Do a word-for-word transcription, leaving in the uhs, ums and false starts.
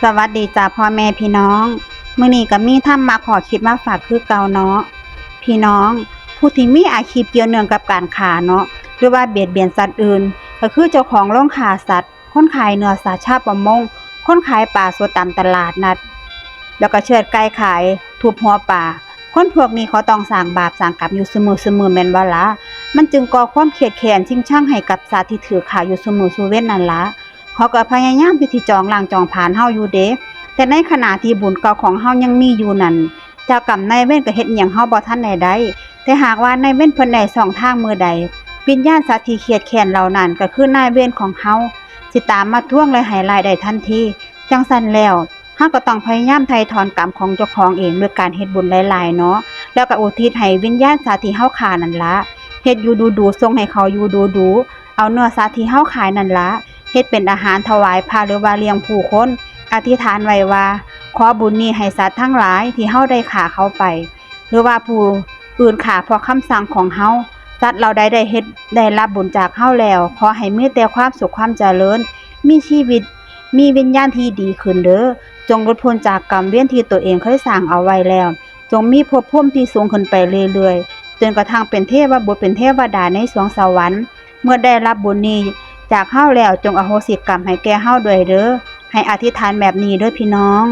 สวัสดีจ้าพ่อแม่พี่น้อง มื้อนี้ก็มีธรรมะข้อคิดมาฝากคือเก่าเนาะ พี่น้อง ผู้ที่มีอาชีพเกี่ยวเนื่องกับการฆ่าเนาะ หรือว่าเบียดเบียนสัตว์อื่น ก็คือเจ้าของโรงฆ่าสัตว์ คนขายเนื้อสัตว์ ชาวประมง คนขายปลาสดตามตลาดนัด แล้วก็เชือดไก่ขาย ทุบหัวปลา คนพวกนี้เขาต้องสร้างบาปสร้างกรรมอยู่ซุมื้อซุมื้อแม่นบ่ล่ะ มันจึงก่อความเครียดแค้นชิงชังให้กับสัตว์ที่ถืกฆ่าอยู่ซุมื้อซุเว็นนั่นล่ะ เขาก็พยายามที่สิจองล้างจองผลาญเฮาอยู่เด้ แต่ในขณะที่บุญเก่าของเฮายังมีอยู่นั่น เจ้ากรรมนายเวรก็เฮ็ดอิหยังเฮาบ่ทันได้ได้ แต่หากว่านายเวรเพิ่นได้ช่องทางมื้อใด วิญญาณสัตว์ที่เครียดแค้นเหล่านั้นก็คือนายเวรของเฮา สิตามมาทวงและให้ร้ายได้ทันที จั่งซั้นแล้ว เฮาก็ต้องพยายามไถ่ถอนกรรมของเจ้าของเองด้วยการเฮ็ดบุญหลายๆเนาะ แล้วก็อุทิศให้วิญญาณสัตว์ที่เฮาฆ่านั่นละ เฮ็ดอยู่ดูๆ ส่งให้เขาอยู่ดูๆ เอาเนื้อสัตว์ที่เฮาขายนั่นละ เฮ็ดเป็นอาหารถวายพระหรือว่าเลี้ยงผู้คน อธิษฐานไว้ว่า ขอบุญนี้ให้สัตว์ทั้งหลายที่เฮาได้ฆ่าเขาไป หรือว่าผู้อื่นฆ่าเพราะคำสั่งของเฮา สัตว์เหล่าใดได้เฮ็ด ได้รับบุญจากเฮาแล้ว ขอให้มีแต่ความสุขความเจริญ มีชีวิต มีวิญญาณที่ดีขึ้นเด้อ จงหลุดพ้นจากกรรมเวรที่ตัวเองเคยสร้างเอาไว้แล้ว จงมีภพภูมิที่สูงขึ้นไปเรื่อยๆ จนกระทั่งเป็นเทพบุตรเป็นเทวดาในสวงสวรรค์ เมื่อได้รับบุญนี้จากเฮาแล้ว จงอโหสิกรรมให้แก่เฮาด้วยเด้อ ให้อธิษฐานแบบนี้เด้อพี่น้อง